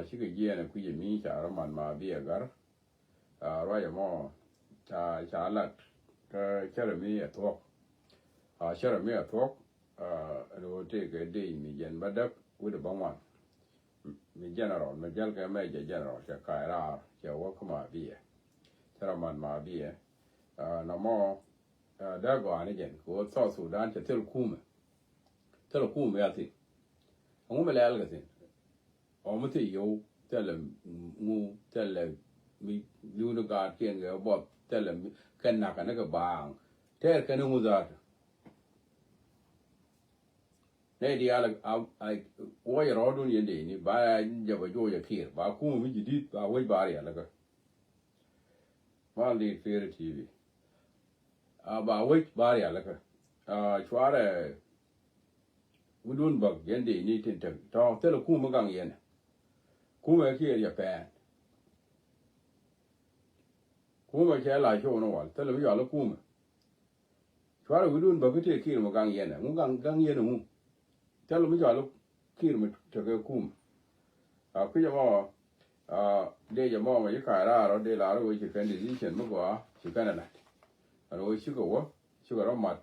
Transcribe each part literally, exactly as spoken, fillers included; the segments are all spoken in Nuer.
Cikɛ jiɛɛn ɛ kui̱c ɛ mi ca rɔ mat ma bi ɛ gar. Ruac ɛmɔ ca ca lat kä cärɛ mi ɛ thuɔ̱k. Cärɛ mi ɛ thuɔ̱k. Ɛn ɣöö tëëkɛ dec mi jɛn bädäk wi̱cdɛ bäŋuan. Mi general mi jäl kɛ mɛ jɛ general cɛ ka̱a̱c raar cɛ wä kä ma bi ɛ. Cärɛ mat ma bi ɛ. Nɔmɔ dee gɔaa ni jɛn kɛ ɣöö South Sudan cɛ thil kumɛ. Thil kumɛ a thi̱n. Ɛŋu mi lɛl kɛ thi̱n? Ɔ mi thil yio̱w thilɛ ŋu thilɛ mi li̱wni gaatkiɛn kɛ buɔth thilɛ mi kɛn nakä ni kɛ baaŋ. Tɛɛr kɛn iŋu dhaatu. Nɛy diaal a, a, a, wuɔcɛ rɔɔdun yɛn dee ni ba jɛ bɛ juɔc ɛ kiɛɛr ba kumɛ mi ji̱ di̱t ba wec ba rialikä. Mal dit Pieri T V. A ba wec ba rialikä. A cuarɛ wi̱dun bäk yɛn dee ni tin tek tɔ thilɛ kumɛ gaŋ yɛn. Kumɛ kiɛɛr yɛ pɛɛn. Kumɛ cɛ la cowni wal thilɛ mi yual i̱ kumɛ. Cuarɛ wi̱dun bäk i̱ tëë kiɛɛr mi gaŋ yɛn ɛ ŋu gaŋ gaŋ yɛn ɛ ŋu. Thilɛ mi yual i̱ kiɛɛr mi tekɛ kumɛ. A kui̱c ɛmɔ a dee jɛ mɔ mɛ ci ka̱a̱c raar ɔ dee laar i̱ wee ci kɛn decision mi gɔaa ci kɛn ɛ la̱t. Ɛn wee cikɛ wä cikɛ rɔ mat.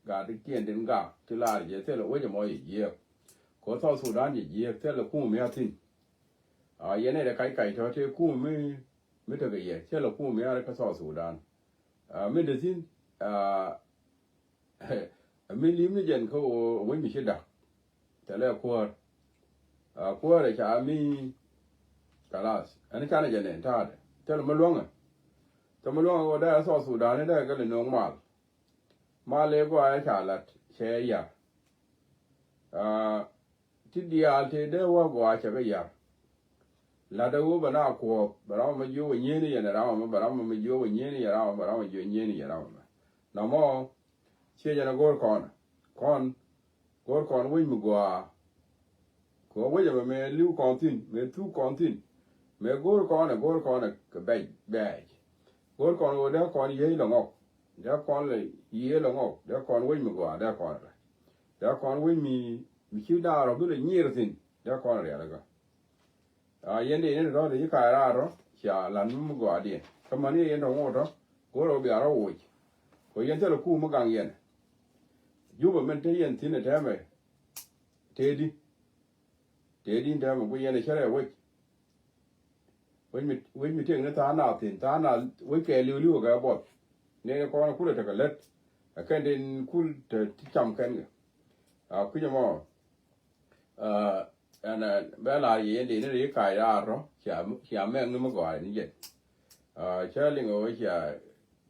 Gat kiɛn tin gak ti laar jɛ thilɛ wec ɛmɔ jɛ jiɛɛk. Kɛ South Sudan jɛ jiɛɛk thilɛ kumɛ mi a thi̱n. A yɛn ɛ dee kac kac tɔ tëë kumɛ mi mi tekɛ yɛ thilɛ kumɛ mi a ri kä South Sudan. A mi dee thi̱n a mi li̱m ni jɛn kä ɣöö wec mi ci da̱k. Thilɛ kuäär a kuäär ɛ ca mi. Kalas ɛn canɛ jɛ nɛn ta̱a̱dɛ thilɛ mi luäŋɛ. Thilɛ mi luäŋɛ ɣöö dee South Sudan ni dee kɛ lɛ no̱o̱ŋ mal. Mal ëë gɔaa ɛ ca lat cɛ yar. A ti diaal tëë dee wä gɔaa cɛ kɛ yar. Lat ɛ wä bɛ na kuɔɔk bɛ ram ɛmɛ jiök wä nyieen i̱ yɛn ɛ ram ɛmɛ bɛ ram ɛmɛ jiök wä nyieen i̱ yɛn ram ɛmɛ bɛ ram ɛmɛ jiök nyieen i̱ yɛn ram ɛmɛ. Nɔmɔ ciɛ jɛn ɛ go̱o̱r kɔn kɔn. Go̱o̱r kɔn wec mi gɔaa. Kɛ ɣöö wec ɛmɛ mëë li̱w kɔn thi̱n mëë thuk kɔn thi̱n. Mëë go̱o̱r kɔn ɛ go̱o̱r kɔn ɛ kɛ bɛc bɛɛc. Go̱o̱r kɔn ɣöö dee kɔn yiey lɛ ŋɔk dee kɔn lɛ yiey lɛ ŋɔk dee kɔn wec mi gɔaa dee kɔn rɛ. Dee kɔn wec mi mi ci da̱a̱r ɔ bi lɛ nyiir thi̱n dee kɔn rialikä. A yɛn dee ni tɔ̱ dee ci ka̱a̱c raar tɔ̱ cia lan mi mi gɔaa diɛn kä mäni yɛn tɔ̱ ŋot tɔ̱ go̱o̱r ɔ bia rɔ woc. Kɛ yɛn thilɛ kum mi gaŋ yɛn. Jupɛ min te yɛn thi̱n ɛ tɛmɛ. Tëëdi tëëdi tɛmɛ ku yɛn ɛ cärɛ wec. Wec mi wec mi tëëk ni tha̱a̱ŋ na thi̱n tha̱a̱ŋ na wec kɛɛliw li̱w kɛ buɔth. Nɛy kɔn kulɛ tekɛ lät. Ɛ kɛn den kul te ti cam kɛn kɛ. A kui̱c ɛmɔ. Ɛn bɛ la̱r yɛ yɛn dee ni ri ka̱a̱c raar tɔ cia mɛk ni mi gɔaa ni jɛn. Cä liŋ ɣöö cia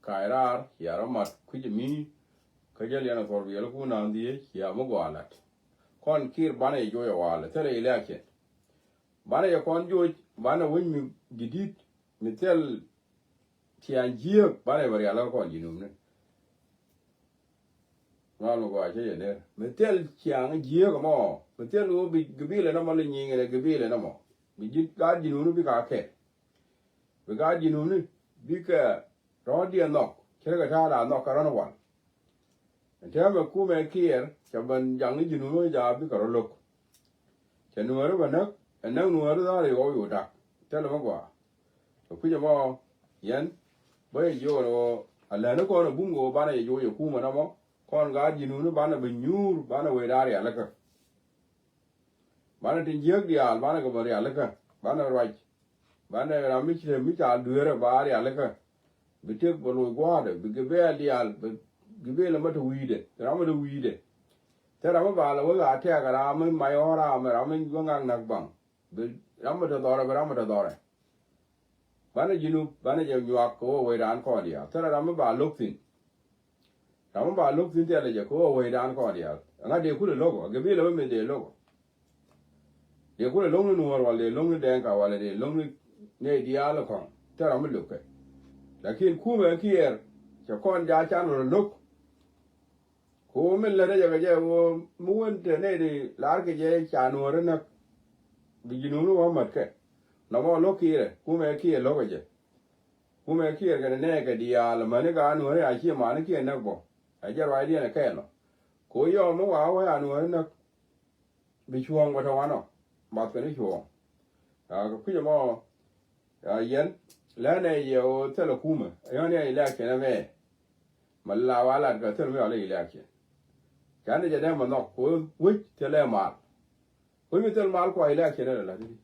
ka̱a̱c raar cia rɔ mat kui̱c mi. Kä jäl yɛn a thɔr biɛl kun naaŋ dhieec cia mi gɔaa la̱t. Kɔn kiɛɛr banɛ yɛ joc a walɛ thilɛ election. Banɛ yɛ kɔn joc banɛ wec mi ji̱ di̱t mi thil. Ciaŋ jiääk banɛ bɛ rial kä kɔn ji̱ numni. Ŋuan mi gɔaa cä yɛ ner mi thil ciaŋ jiääk ɛmɔ mi thil ɣöö bi gibilɛ nɔmɔ li nyiŋ ɛn ɛ gibilɛ nɔmɔ. Bi ji̱ gaat ji̱ numni bikɛ a kɛl. Bi gaat ji̱ numni bikɛ rɔ̱diɛn nhɔk ce̱tkɛ ta̱a̱ la nhɔk kɛ rɔ̱n wal. Ɛn täämɛ kumɛ kiɛɛr cɛ ben jaŋni ji̱ numni jaak bikɛ rɔ lo̱k. Cɛ nuääri bɛ näk ɛ näk nuääri dha̱a̱r i̱ ɣɔw yo̱o̱ da̱k. Thilɛ mi gɔaa. Kɛ kui̱c ɛmɔ yɛn bä yɛ jiök ɛn ɣöö a läni kɔn ɛ bum kɛ ɣöö banɛ yɛ jiök yɛ kumɛ nɔmɔ kɔn gaat ji̱ nuuni banɛ bɛ nyuur banɛ wee da̱a̱r rialikä. Banɛ tin jiääk diaal banɛ kɛ bä rialikä banɛ ruac. Banɛ ram mi ci te mi ca dueerä ba rialikä. Bi tëk bɛ loc gua̱a̱dɛ bi gibɛɛl diaal bi gibɛɛl ɛmɛ te wi̱i̱dɛ ram mi te wi̱i̱dɛ. Te ram mi ba lɛ wek a tɛɛk ram mi mac ɣɔ̱ɔ̱r ram mi ram mi wä ŋak näk baŋ. Bi ram mi te dhɔrɛ bi ram mi te dhɔrɛ. Banɛ ji̱ nup banɛ jɛ nyuak kɛ wä wec raan kɔn diaal thilɛ ram mi ba lo̱k thi̱n. Ram mi ba lo̱k thi̱n thilɛ jɛ kɛ wä wec raan kɔn diaal ɛŋa dee kulɛ lo̱k ɔ gɛ bi lɛ wä mi dee lo̱k ɔ. Dee kulɛ lo̱ŋ ni nuɔ̱ɔ̱r wal dee lo̱ŋ ni dɛɛŋka wal dee lo̱ŋ ni nɛy diaal kɔn thilɛ ram mi lo̱k kɛ. Lakin kumɛ kiɛɛr cɛ kɔn jaa can rɔ lo̱k. Ku min lät ɛ jɛ kɛ jɛ ɣöö mi wen te nɛy ti la̱r kɛ jɛ ca nuɔ̱ɔ̱ri näk. Bi ji̱ nuɔ̱ɔ̱ri wä mät kɛ nɔmɔ lo̱k kiɛɛrɛ kumɛ kiɛɛr lo̱k kɛ jɛ. Kumɛ kiɛɛr kɛ nɛ nɛɛ kɛ diaal mäni ka nuɔ̱ɔ̱ri a ciɛ mani kiɛ näk bɔ. Ɛ jɛ ruacdiɛn ɛ kɛɛl ɔ. Ku yɔm mi wa wä a nuɔ̱ɔ̱ri näk. Bi cuɔ̱ɔ̱ŋ bä te wanɔ bath kɛn i̱ cuɔ̱ɔ̱ŋ. Aa, kɛ kui̱c ɛmɔ, aa, yɛn lɛnɛ yɛ ɣöö thilɛ kumɛ, yɔ̱n yɛ election ɛmɛ. Mɛ la wa lat kɛ thil mi ɣɔl election. Canɛ jɛ dee mɛ nhɔk kɛ ɣöö wec thilɛ mal. Wec mi thil mal kua election ɛlɛ lat i̱di.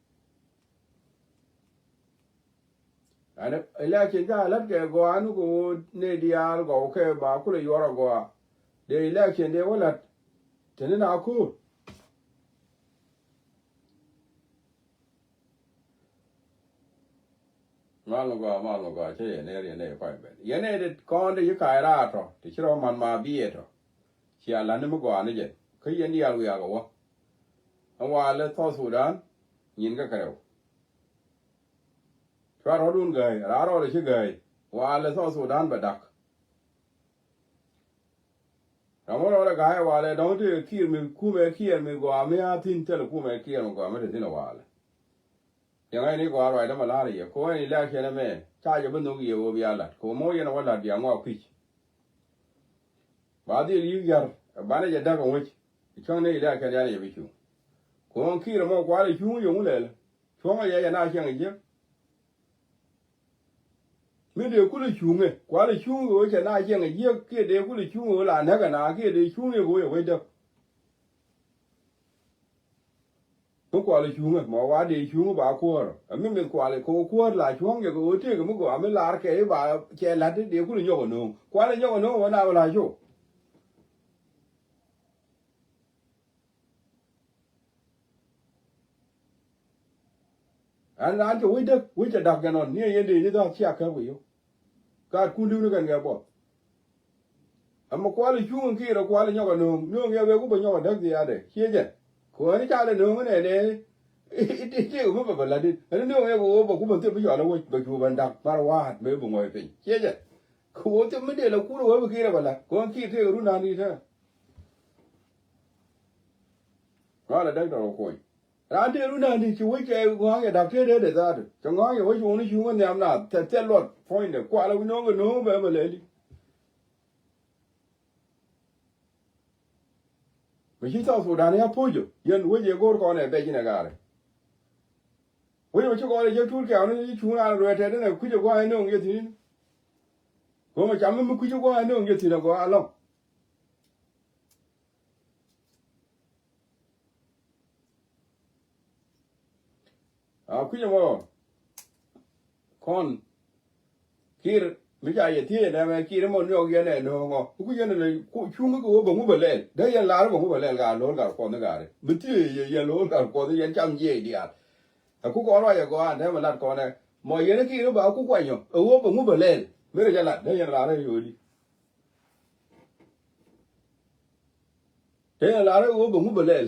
Ɛn election ca la̱t kɛ gɔaa ni kɛ ɣöö nɛy diaal gɔw kɛ ba kulɛ yuɔr agɔaa. Dee election dee wä la̱t. Teni na ko̱o̱r. Mal mi gɔaa, mal mi gɔaa, cä yɛn ner yɛn ner kɔc ben. Yɛn ner det kɔn de ci kac raar tɔ, te ci rɔ man ma biɛ tɔ. Cia la̱t ni mi gɔaa ni jɛn. Kä yɛn diaal wiak a wä. Ɛn walɛ South Sudan, nyin kä kärɛw. Cua rɔ̱dun gäi, raar rɔɔdɛ ci gäi. Walɛ South Sudan bɛ dak. Ram mi rɔɔdɛ ga̱a̱c walɛ dɔ̱ŋ ti Kiir mi kumɛ Kiir mi gɔaa mi a thi̱n thilɛ kumɛ Kiir mi gɔaa mi te thi̱n walɛ. Cieŋ ɛn i̱ gɔaa ruacdä mi la̱r yɛ. Ko ɛn election ɛmɛ ca jɛ bi nhök yɛ ɣöö bia la̱t. Ko moc yɛn a wä la̱t bia ŋɔak kui̱c. Ba dhil yi̱k yar banɛ jɛ däk ɛ ŋuc. Cäŋ ni election yan yɛ bi cuŋ. Ko ɛn Kiir ɛmɔ kualɛ cuŋ yɛ ŋu lɛl. Cuɔ̱ŋ ɛ yɛ yɛ na cieŋ ɛ jiäk. Mi dee kulɛ cuŋ ɛ kualɛ cuŋ ɛ ɣöö cɛ na cieŋ ɛ jiäk kiɛ dee kulɛ cuŋ ɛ ɣöö la näk ɛ na kiɛ dee cuŋ ɛ ɣöö yɛ wec däk. Mi kualɛ cuŋä mɔ wa dee cuŋä ba kuäärä. Ɛ mi mith kualɛ kɛ wä kuäär la cuɔ̱ŋ jɛ kɛ wä tëëkɛ mi gɔaa mi lar kɛ i̱ ba cɛ la̱t i̱ dee kulɛ nyɔk ɛ no̱o̱ŋ. Kualɛ nyɔk ɛ no̱o̱ŋ wä na wä la cu. Ɛn raan cɛ wec däk wec cɛ da̱k jɛ nɔn ni ɛ yɛn dee ni dha̱a̱k ciak käk wec yok. Gaat kun di̱w ni kɛn kɛ buɔth. Ɛmɛ kual i̱ cuŋ in kiir ɛ kual i̱ nyɔk ɛ no̱o̱ŋ no̱o̱ŋ yɛ wek wupɛ nyɔk ɛ däk dhiaadɛ ciecɛ. Kuäär i̱ cal ɛ no̱o̱ŋ inɛ nɛ i̱ ti tiek mi bɛ bɛ la̱t in ɛn no̱o̱ŋ yɛ kɛ wopɛ kupɛ thiep mi cɔal ɛ wec bɛ cup ɛn da̱k mar wa̱a̱t mëë bi ŋɔ̱c piny ciecɛ. Kɛ wop thiep mi dee lɛ kur ɛ wepɛ kiir ɛ bɛ la̱t kɛ ɣän kiir tëëk ɛ run na̱a̱n di̱t tɛn. Ŋɔ̱a̱n ɛ däk tɔ̱ kɛ kuɔny. Raan tëë run naan ti ci wec kɛ ŋɔ̱a̱ŋ yɛ da̱k tëë dee dee thaat. Cɛ ŋɔ̱a̱ŋ yɛ wec wun i̱ cuŋä nhiam naath thɛl thɛl luɔt puɔ̱nydɛ kualɛ wi̱c no̱o̱ŋ kɛ no̱o̱ŋ bɛ mɛ lɛli. Mi ci South Sudan ya puc ɔ yɛn wec yɛ go̱o̱r kɔn ɛ bɛc inɛ gaarɛ. Wec ɔ ci kɔn ɛ jek tuut kɛɛk ni cuŋ raan ruɛɛt tɛt inɛ kui̱c ɛ gua̱a̱c ino̱o̱ŋ yɛ thi̱n. Go̱o̱mɛ cam mi kui̱c ɛ gua̱a̱c ino̱o̱ŋ yɛ thi̱n ɛ gɔaa lɔ̱ŋ. A kui̱c ɛmɔ kɔn kiir mi ca yɛ thiec ɛnɛ mɛ kiir ɛmɔ niɔk yɛn ɛ no̱o̱ŋɔ mi kui̱c yɛn ɛnɛ cuŋ kɛ wä bɛ ŋu bɛ lɛl dee yɛn lar bɛ ŋu bɛ lɛl gaa lo̱l gat kuɔth ni gaari mi thiec yɛ yɛn lo̱l gat kuɔth yɛn cam jiɛc diaal. Ɛ ku kɔn ruac ɛ gɔaa ɛn tɛmɛ lat kɔn ɛ mɔ yɛn kiir ba ku kuanyɔ ɛ wä bɛ ŋu bɛ lɛl mi rɛ jɛ lat dee yɛn lar ɛ yo̱o̱li. Tëë lar i̱ ɣöö bɛ ŋu bɛ lɛl.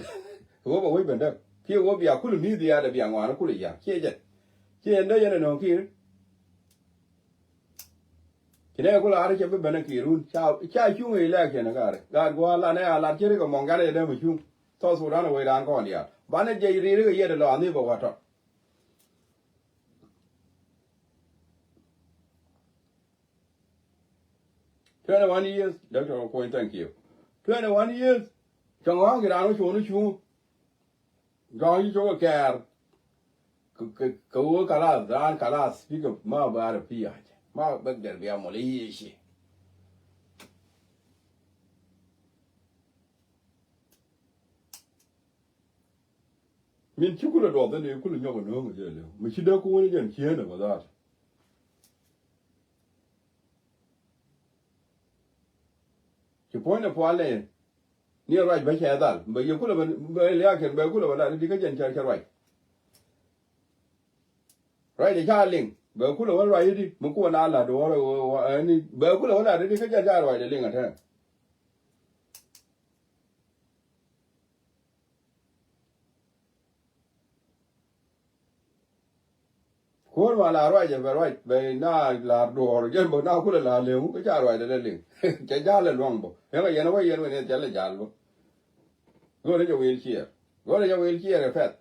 Ɣöö bɛ wec bɛ däk kiɛ ɣöö bia kulɛ mi̱i̱th ya̱a̱dɛ bia ŋuan kulɛ ya̱r ciɛ jɛn. Ciɛ ɛn dee yɛn ɛ nööŋ ki̱i̱r. Ci nɛ ku lar i̱ cɛ bi ben ɛ ki̱i̱r wun ca ca cuŋ ɛ ilɛɛk cɛn ɛ gaari gaat gua̱a̱r lan ɛ a lar cɛ ri kɛ mɔŋ gan ɛ dee mi cuŋ. Thɔɔth Sudan ɛ wec raan kɔn diaal banɛ jɛ ri̱i̱r i̱ kɛ yɛt ɛ lɔ a nhiep ɛ wa̱t tɔt. Twenty one years, Doctor Okuny, thank you. Twenty one years, cɔŋ ɣa̱ŋ kɛ raan wä cuɔ̱ɔ̱ŋ ni cuŋ. Jɔ̱ɔ̱ŋ ci cɔk kɛɛr. Kɛ wä kalas, raan kalas, bikɛ ma bar piac. Ma bäk der bia mɔl i̱ yiëë ci. Min ci kulɛ duɔth in dee kulɛ nyɔk ɛ no̱o̱ŋ jɛ lëw mi ci dee kuun jɛn cieen ɛ bä dhaat. Ci puɔ̱nydɛ pual nɛ ni ruac bä cɛ dhal bɛ yɛ kulɛ bɛ liakiɛn bɛ kulɛ bɛ lat di kä jɛn cɛ ruac. Ruacdɛ ca liŋ bɛ kulɛ wä ruac di mi kuɔ na lat duɔ̱ɔ̱r ni bɛ kulɛ wä lat di kä jɛn ca ruacdɛ liŋ ɛ tɛn. Kuäär ma la ruacɛ bɛ ruac bɛ na la duɔɔr jɛn bä na kulɛ la leŋ kä ca ruacdɛ lɛ liŋ. Cɛ jal lɛ luaŋ bä ɛŋɛ yɛn wä yɛn wä ni thilɛ jal bä. Go̱rɛ jɛ wil ciɛɛr go̱rɛ jɛ wil ciɛɛr ɛ pɛth.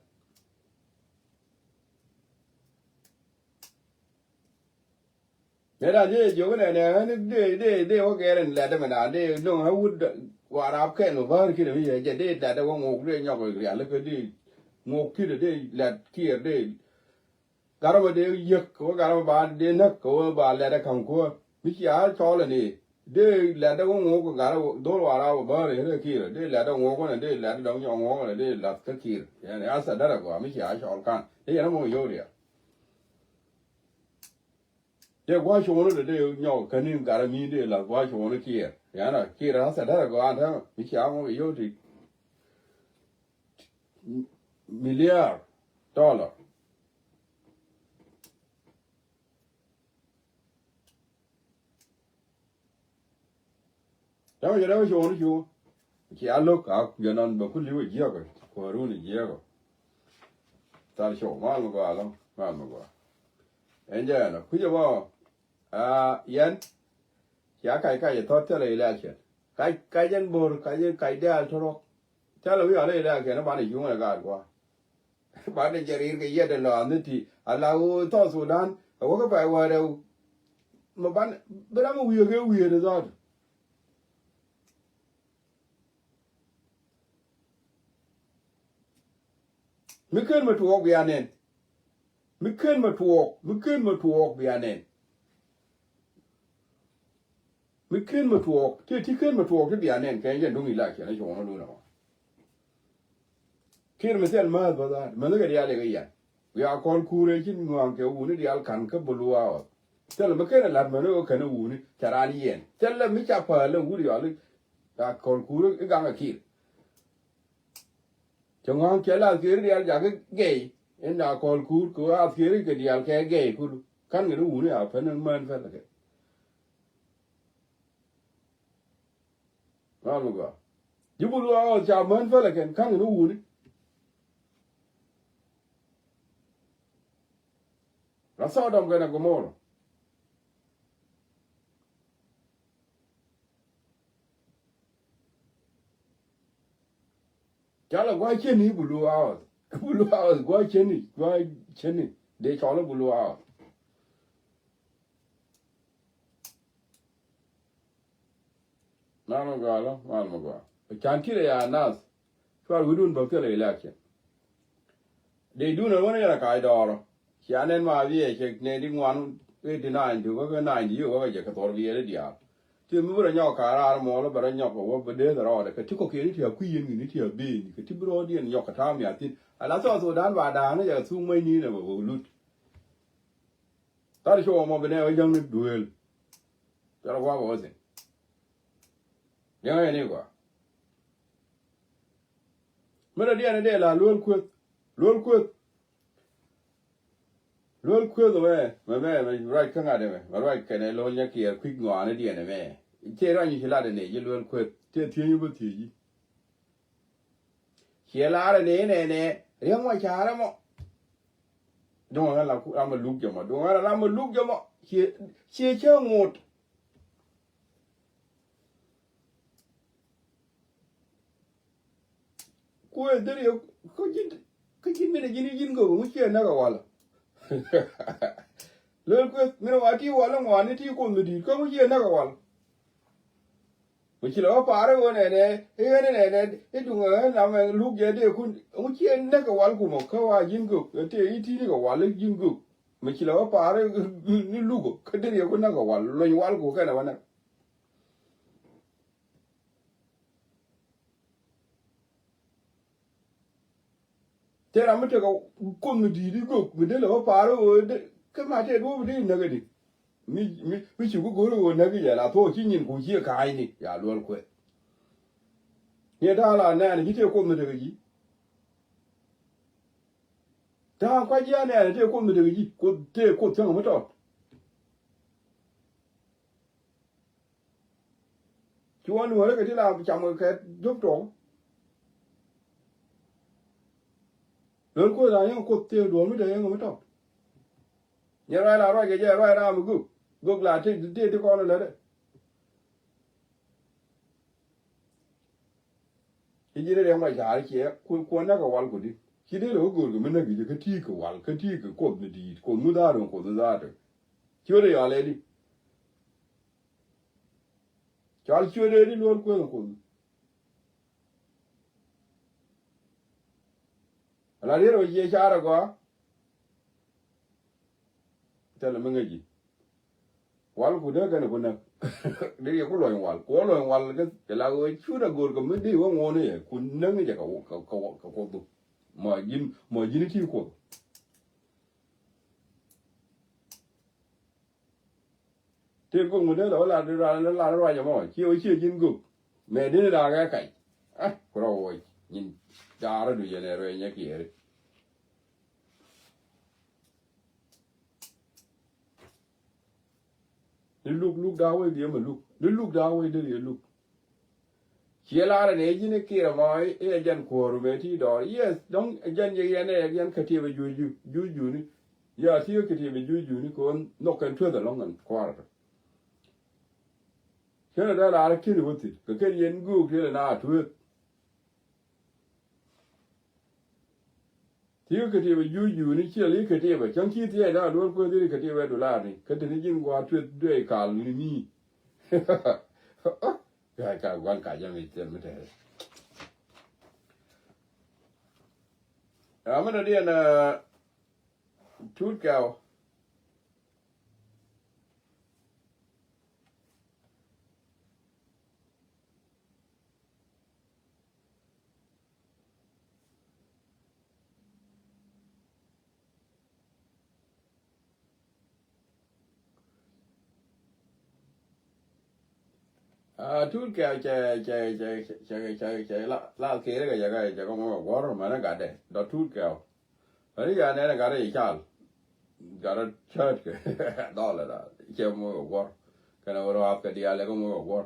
Mëë dan jɛ jiök nɛnɛ ɣän dee dee dee wä gɛɛr in lɛt dee mɛ dan dee no̱ŋ ɣä wut warap kɛn wä bäär kinɛ mi yɛ jɛ dee lɛt dee wä ŋok dee nyɔk rial kä dee ŋok kinɛ dee lɛt kiɛɛr dee. Garä bä dee yek kɛ wä garä bä ba dee näk kɛ wä ba lɛt ɛ ka̱ŋ kuäär. Mi cia cɔl ɛ ni dee lɛt ɛ wä ŋuɔk kɛ garä dhol wa ra wä bäär ɛ rɛ kiir dee lɛt ɛ ŋuɔk wä nɛ dee lɛt ɛ dɔŋ nyɔk ŋuɔk wä nɛ dee lath kä kiir. Yɛn ɛ a thɛ därɛ gɔaa mi cia cɔl kan dee yɛn ɛ mɔ yio̱w riɛk. Dee gua̱c cuɔ̱ɔ̱ŋni dee dee nyɔk käni garä mi dee lath gua̱c cuɔ̱ɔ̱ŋni kiir. Yɛn ɛ kiir ɛ a thɛ därɛ gɔaa an täämɛ mi cia ŋuɔk yio̱w ti. Miliar dollar. Dämɛ jɛ dämɛ cuɔ̱ɔ̱ŋni cu. Ci a lo̱k a kui̱ anɔn bɛ ku li̱w a jiäk ɛ kuäärun a jiäk ɛ. Thal cuɔ̱ɔ̱ŋ mal mi gɔaa lɔ mal mi gɔaa. Ɛn jɛ ɛn a kui̱c ɛmɔ. Aa yɛn cia kac kac ɛ thɔt thilɛ election. Kac kac ɛn bo̱r kac ɛn kac dɛɛl tɔrɔk. Thilɛ wi̱i̱ ɔlɛ election ɛ banɛ cuŋ ɛ gaat gua̱a̱. Banɛ jɛ ri̱i̱r kɛ yɛt ɛ lɔaani ti ala ɣöö South Sudan ɛ wä kä pay wäärɛ. Mɛ ban bi ram ɛ wi̱i̱ kɛ wi̱i̱ ɛ zaat. Mi ken mɛ tuɔɔk bia nɛn. Mi ken mɛ tuɔɔk mi ken mɛ tuɔɔk bia nɛn. Mi ken mɛ tuɔɔk ti ti ken mɛ tuɔɔk ti bia nɛn kɛ jɛ duŋ ila kiɛn a cuɔɔn a lun a ma. Kiɛn mɛ thil määth bä dhaat mɛ ni kɛ diaal ikɛ yan. Wiaa kɔl kuurɛ ci ŋuaŋ kɛ wuni diaal ka̱n kä bulu a ɣɔth. Thil mɛ ken a la̱t mɛ ni kɛ kɛn a wuni ca raan yɛn thil mi ca päl a wuni yɔal. Wiaa kɔl kuurɛ i̱ gaŋ a kiɛn. Cɛ ŋɔ̱a̱ŋ cɛ la athkeri diaal jakä gɛy in na kɔl kuur kɛ wee athkeri kɛ diaal kɛ gɛy kulu. Kan kɛ ni wuni a pän in män pälɛ kɛ. Ŋɔ̱a̱ŋ mi gɔaa ji̱ bulu a ɣɔth ca män pälɛ kɛn kan kɛ ni wuni. La Sodom kɛnɛ Gomorrah. Cɔl ɛ gua̱c ceni bulu house. Bulu house gua̱c ceni gua̱c ceni dee cɔl ɛ bulu house. Mal mi gɔaa lɔ mal mi gɔaa. Can kit ɛ ya nath. Cual wi̱dun bäk thilɛ election. Dee dun ɛ wänä yɛn a ka̱a̱c dɔɔrä. Cia nɛn ma biɛ cɛ nɛn di ŋuan. Eighty nine ti wä kä ninety yio̱w wä kä jɛ kɛ thɔr biɛɛri diaal. Ti mi bi rɔ nyɔk ka̱a̱c raar muɔɔl bɛ rɔ nyɔk kɛ wä bɛ dee thɛ rɔɔdɛ kɛ ti kɔkiɛn ni ti a kui̱ yɛn wi̱ni ti a ben kɛ ti bi rɔɔdiɛn nyɔk kɛ ta̱a̱ miath thi̱n. Ala thɔɔth wä da̱a̱n ba da̱a̱n ni jɛ kɛ thuk mäc ni̱n ɛ bɛ wä lut. Thar cuɔ mɔ bi nɛ wä jäŋni duëël. Thar gua̱a̱ bɛ wä thi̱n. Diɛŋ ɛ ni gɔaa. Mi rɔ diɛn dee la luel kueth. Luel kueth. Luel kueth mɛ mɛ mɛ mɛ ruac kä ŋa̱t ɛmɛ mɛ ruac kɛnɛ lo̱l nyɛ kiɛ kui̱c ŋɔaani diɛn ɛmɛ. Ciɛ ruac nyi ci lat ɛnɛ ji̱ luel kueth ciɛ thiec bä thiec ji̱. Ciɛ lar ɛnɛ nɛ nɛ riɛm wa ca̱rä mɔ. Duŋ ɣän ram ɛ luk jɛ mɔ duŋ ɣän ram ɛ luk jɛ mɔ. Ciɛ ciɛ cä ŋot. Kuëë dhil yɛ kä ji̱n kä ji̱n min a ji̱n i̱ ji̱n gök ŋu ciɛ näk a wal. Lel kuëth min a wa ti wal ŋuan i̱ ti kuoth mi di̱i̱t kä ŋu ciɛ näk a wal. Mi ci lɛ wä pa̱a̱r i̱ ɣöö nɛnɛ i̱ ɣän i̱ nɛnɛ i̱ duŋ ɛ ɣän lam ɛ luk jɛ dee kun ŋu ciɛ näk a wal kumɔ kä wa ji̱n gök ɛ tëë i̱ ti̱i̱ ni kɛ wal i̱ ji̱n gök. Mi ci lɛ wä pa̱a̱r i̱ ni luk kä dhil yɛ ku näk a wal luny wal ku kɛnɛ wä näk. Tëë ram mi tekɛ kuoth mi di̱i̱t i̱ gök mi dee lɛ wä pa̱a̱r i̱ ɣöö kä ma tëë duɔ̱ɔ̱p i̱ dee näk i̱di. Mi mi mi ci ku go̱r i̱ ɣöö näk i̱ yɛ la thuɔɔk ci nyin ku ciɛ ka̱a̱cni ya luɔl kueth. Ni ta̱a̱ la nɛɛn i̱ ci tëë kuoth mi tekɛ ji̱. Ta̱a̱ kuac ji̱ a nɛɛn i̱ tëë kuoth mi tekɛ ji̱ kuoth tëë kuoth cäŋ mi tɔt. Ci wä luɔ̱ɔ̱rä kɛ ti la cam kɛ jop tuɔk. Luɔ̱ɔ̱r kuoth la yäŋ kuoth tëë duɔ̱ɔ̱r mi te yäŋ mi tɔk. Nyɛ ruac la ruac kɛ jɛ ruac ram mi gök gök la ti ti ti kɔn lät. Ci ji̱n riɛm kɛ ca̱a̱r ciɛ kuɔn näk kɛ wal kudi ci dee lɛ wä go̱o̱r kɛ mi näk kɛ jɛ kä ti̱i̱ kɛ wal kä ti̱i̱ kɛ kuoth mi di̱i̱t kuoth mi dha̱a̱r kɛ kuoth mi dha̱a̱r kɛ. Ciötdɛ yɔal ɛ di. Cɔal ciötdɛ di luɔ̱ɔ̱r kueth ɛ kuoth. Ala riet ɛ wä ciɛ car ɛ gɔaa. Thilɛ mi ŋäc ji̱. Wal ku dee kɛn ku näk. Dee yɛ ku luɔny wal. Ku wä luɔny wal kɛ, kɛ la ɣöö cut a go̱o̱r kɛ mi dee wä ŋuɔ̱n i̱ yɛ. Ku näk ni jɛ kɛ wä, kɛ, kɛ wä, kɛ Kuoth. Mɔ ji̱n, mɔ ji̱n i̱ ti Kuoth. Tëë gök mi dee lɛ wä lar, lar, lar ruac ɛmɔ. Ciɛ wä ciɛ ji̱n gök. Mɛ dee ni da̱a̱k ɛ kac. Ah, ku rɔ wä nyin da̱a̱r du yɛn ɛ ruɛny ɛ kiɛɛri. Ni luk, luk da̱a̱k wec diɛ mɛ luk. Ni luk da̱a̱k wec diɛ luk. Ciɛ lar ni ji̱n i̱ kiɛɛr ɛmɔ i̱ ɛ jɛn kuɔ̱ɔ̱r mɛ ti dɔɔr. Yes, dɔ̱ŋ ɛ jɛn yɛ yɛn ɛ yɛn kä tiɛp ɛ juuc juuc juuc juuni. Ya ti kä tiɛp ɛ juuc juuni kɛ ɣöö nhɔk kɛn tueth ɛlɔ̱ŋ ɛn kua̱r ɛ tɔ. Cä ni dee lar ki̱n i̱ wä thi̱n kɛ kɛn yɛn göök ti lɛ na tueth. Ti kä ketiepɛ juuc juuni ciɛ li ketiepɛ cäŋ ci thiɛɛc da̱a̱ duɔ̱ɔ̱r kueth in ketiepɛ dular ni kä te ni ji̱n gua̱a̱r tueth dueec kal ni mi. Ka, ka gua̱n ka jɛ mi thil mi tɛɛrɛ. Ram mi dɔ̱diɛn, eh, Tuut Kɛw. Ah, Tuut Kɛw cɛ, cɛ, cɛ, cɛ, cɛ, cɛ, cɛ, la, la keri kɛ jɛ kɛ, jɛ kɛ mɔ kɛ guɔr mɛnɛ gatdɛ, dɔ Tuut Kɛw. Ani ya nɛnɛ gat rɛy cal. Gat rɔ cäät kɛ dhɔlɛ da. Cɛ moc kɛ guɔ̱r. Kɛnɛ wä rɔ hap kɛ diaal lɛ kɛ moc kɛ guɔ̱r.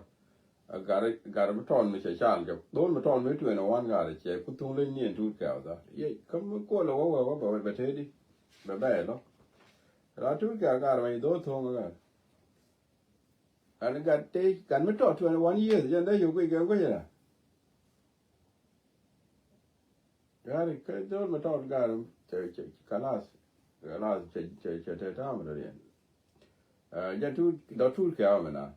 A gat rɔ, gat rɔ mi tɔn mi cɛ cal kɛ. Dhol mi tɔn mi twenty one gat rɔ cɛ ku thuŋ leny ni ɛn Tuut Kɛw dha. Yɛ kä mi kuɔl wä wä wä bɛ, bɛ tëëdi. Bɛ bɛ lɔ. La Tuut Kɛw gat rɔ mi dhol thuŋ gat. Ani gat tëë, gat mi tɔt twenty one years, jɛn dee yio̱k guic kɛ guic la. Gari kɛ dhol mi tɔt gari cɛ, cɛ, kalas. Kalas cɛ, cɛ, cɛ te ta̱a̱ mi dɔ̱diɛn. Ah, jɛ Tuut, dɔ Tuut Kɛw mi na.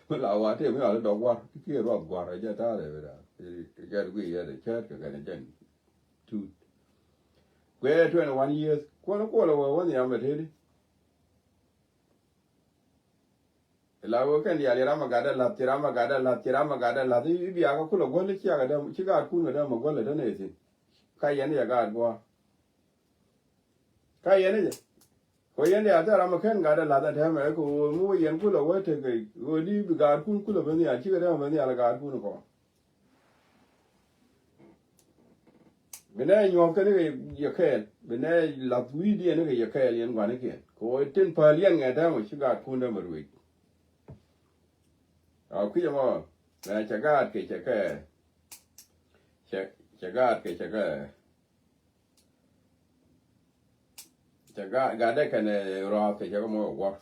Mi la wa te mi al dɔ guar kiɛ ruath guar jɛ ta̱a̱ rɛ bi da. Jɛ gui yɛ de cɛɛt kɛ kɛn jɛn Tuut. Guɛ twenty one years. Kuɔn kuɔl wä wä nhiam mi tedi. La wee kɛn diaal ci ram a gat dee la̱th, ci ram a gat dee la̱th, ci ram a gat dee la̱th. I̱, i̱ bia kä kulɛ guäl i̱ ciak a dee, ci gaatkun kɛ dee mɛ guäl a dee nɛ thi̱n. Ka yɛn i̱ yɛ gaat gua̱a̱. Ka yɛn i̱ jɛ. Kɛ yɛn diaal thil ram a kɛn gat dee la̱th a tɛmɛ kɛ ɣöö mi wee yɛn kulɛ wee tekɛ ɣöö di bi gaatkun kulɛ ben nhial cikɛ dee mɛ ben nhial a gaatkun kɔn. Bi nɛ nyuɔ̱th kɛn kɛ yɛ kɛɛl. Bi nɛ lath wi̱i̱diɛn kɛ yɛ kɛɛl yɛn gua̱nikiɛn. Kɛ ɣöö tin päl yɛn ŋɛt dämɛ ci gaatkun dämɛ ruëc. A kui̱c ɛmɔ mɛ cɛ gaat kɛ cɛ kɛ cɛ, cɛ gaat kɛ cɛ kɛ Cɛ ga, gatdɛ kɛnɛ ruath kɛ cɛ kɛ mɔ kɛ guɔ̱r.